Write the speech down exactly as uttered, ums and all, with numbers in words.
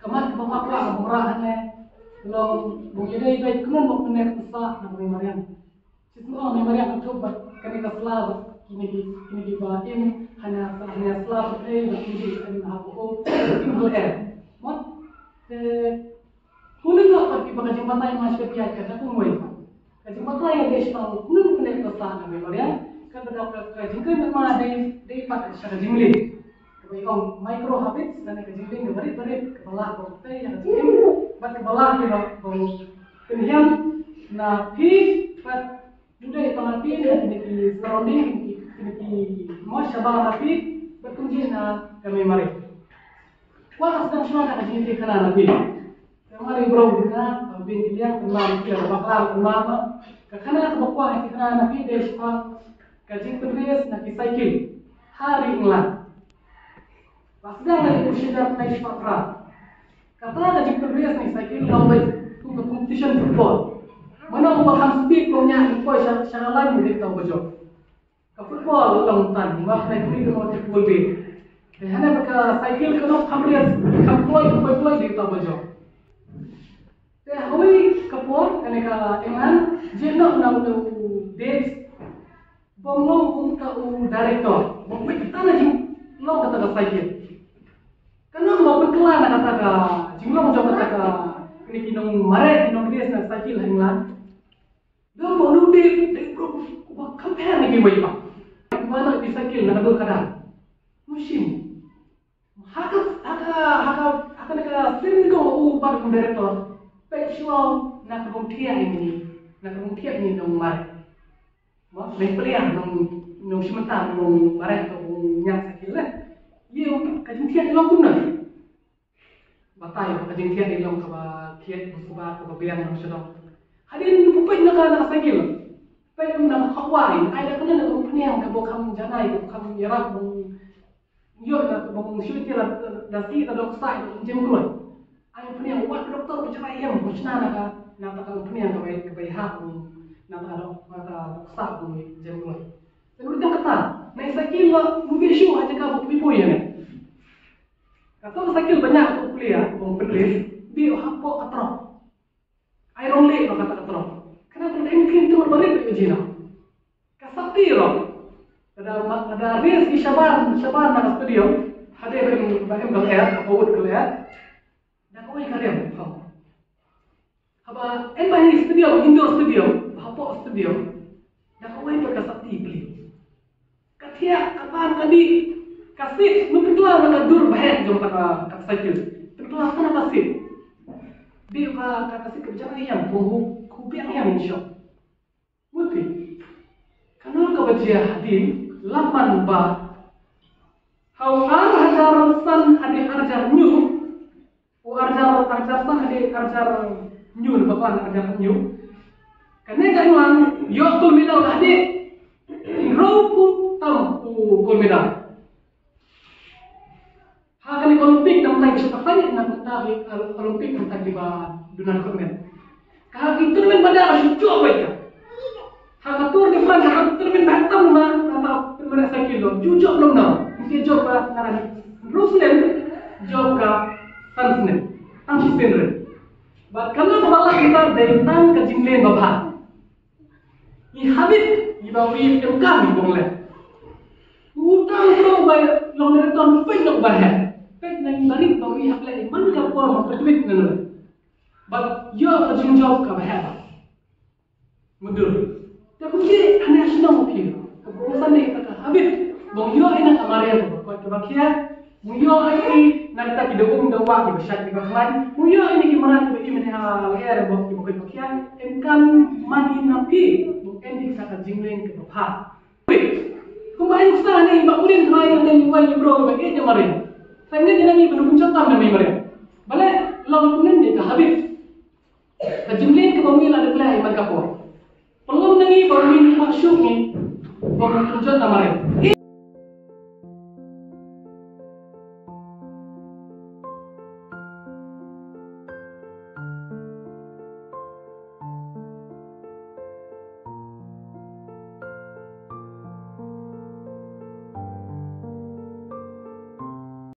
Ka mat kaba ma kwah ka bym rah hangne. Long bym ïadei beit kumno bym connect pisa na ka Mei Mariang. Shisien ong Mei Mariang ka thup bad kane ka sla bad kine ki, kine kiba im hana, hana sla bad ei bad kine ki im ha ka um. Im bad ei. Mo? Te Kumno ka pat kiba ka jingbatai ma sha ka ïaid ka da kumwei. Ka jingbatai ka dei sha kumno ka connect ka sa na Mei Mariang. Ka ba da ka, ka jingkren ma dei, dei pat sha ka jingleh. Kaba ong micro habits, lane ka jingleh ka barit barit, kaba lah ba tei ïa ka jingim, bad kaba lah ïa ka ba pynhiam na phi, bad Ngi dei pynlong phi na kine ki surrounding, kine ki, kine ki mo shabar na phi, bad kumjuh na ka Mei Mariang. Kwah sdang shuwa na ka jingïathuhkhana na phi. Ka Mei Mariang bro na, ka byn ki liang, ka Mei Mariang, ka bakla, ka Mei Mariang. Ka khana kaba kwah ïathuhkhana na phi dei shaphang ka jingpynrias na ki cycle ha ri England. Ba sdang na ki Crusader na ki shipara. Kata ka jingpynrias na ki cycle long beit kum ka competition football. Mano uba kham speed kum ñiah ki poi sha, sha la line u dei uta uba jop. Ka football long tan, ma ka na kri ka mo te football beit. Te hane ba ka cycle ka long kham rias, kham poi, kham poi, poi dei uta uba jop. Te hawei ka por, kane ka England, jia noh na u Dates, ba ong long kum ka u director, ba peit kita na jinglong kata ka cycle. Ka nang ba pynkylla na kata ka jinglong jong kata ka, kine ki nongmareh, ki nongrias na cycle ha England. Dang ba u Dates, dei bro, ba kham pher na kiwei pat. Ba na ki cycle na ka dur ka dar. Mushim. Ha ka, ha ka, ha ka, ha ka na ka sien ko u bad u director. Peit shuwa na ka bym thiah ïa ngi, na ka bym thiah ïa ngi nongmareh. Mo, nongpynlong, nong, nongshim bynta, nongmareh, nongñiah cycle leh. Ïa ka jingthiah long kumno. Batai ka jingthiah long kaba thiah, kaba, kaba biang nongshadong. Hadien ngi peit na ka, na ka cycle. Peit na ka hawai, ai da ka na ka umphniang kaba kham janai, kaba kham ïarap, Ïoh na ka bym shu ïa la da si ka dok sai ka jem kloi. Ai pynïang wat doktor ba chynrai ïam ba chna na ka na ka pynïang ka bai ka bai ha na ka dok na ka dok sa ka jem kloi. Te ngi tang kata na i sakil la ngi shu ha jaka ba pui pui ïa ne. Ka to sakil ba nya ka pli ïa ba pynri bi ha po ka trok. Ai rong leh ba kata ka trok. Kane ka dei kin tu ba rit ka jina. Ka sati ro. Kada ma-, kada ris ki shabar, shabar na ka stadium. Hade ba em, ba em kal er, ba ut kal er. Da kawei ka rem. Haba em ba hi stadium, indoor stadium, hapoh stadium. Da kawei pat ka sati pli. Ka thiah, ka pan, ka dih, ka sit, nu pynkylla na ka dur ba heh jong ka, ka cycle. Pynkylla na ka sit. Dih ka, ka, ka sit ka biang ïam, ko hu, ko biang ïam in shop. Mut phi. Kano kaba jia hadien lamban ba ha u ar hajar san hadien ar hajar hynñiew, u ar hajar, ar hajar san hadien ar hajar hynñiew, ba kwan ar hajar hynñiew. Kane ka England ïoh gold medal hadien hynriewphew tam u gold medal. Ha kane ka Olympic na mynta ki shiphew na mynta ki Olympic na mynta ki ba duna recruitment. Ka ha ki tournament ba da shu jop wei ka. Ha ka Tour de France ha ka tournament ba tam na na ta tournament sa kilo ju jop long na. Ki jop ka na ni. Ruslem jop ka tan snem. Tan shi snem. Ba ka na ba la kita dei tan ka jingleh ba ba. I habit i ba wi em kam i bong le. U tang ko ba long le ton pek nok ba he. Pek nang bari ba wi hap le man ka por ma ka tweet nang le. Ba yo ka jingjop ka ba he ba. Mudur. Ta ku ji hanya sino mo ki. Ka bong san ne ta ka habit. Bong yo ina ka maria ko ko ka ba kia. Mu ïoh ïa ki na kita ki da um da wah ki ba shait ki ba khlaiñ. Mu ïoh ïa ki mrad ki ba im ne ha lyer bok ki ba koit ba khian. Em kan man in na phi. Mu em ki sa ka jingleng ki ba pha. Kumba ïa sa ne ba ulin khlaiñ ne ni wai ni bro ba ke ne mare. Sa ne ni na ni ba nu kun chatam ne mai mare.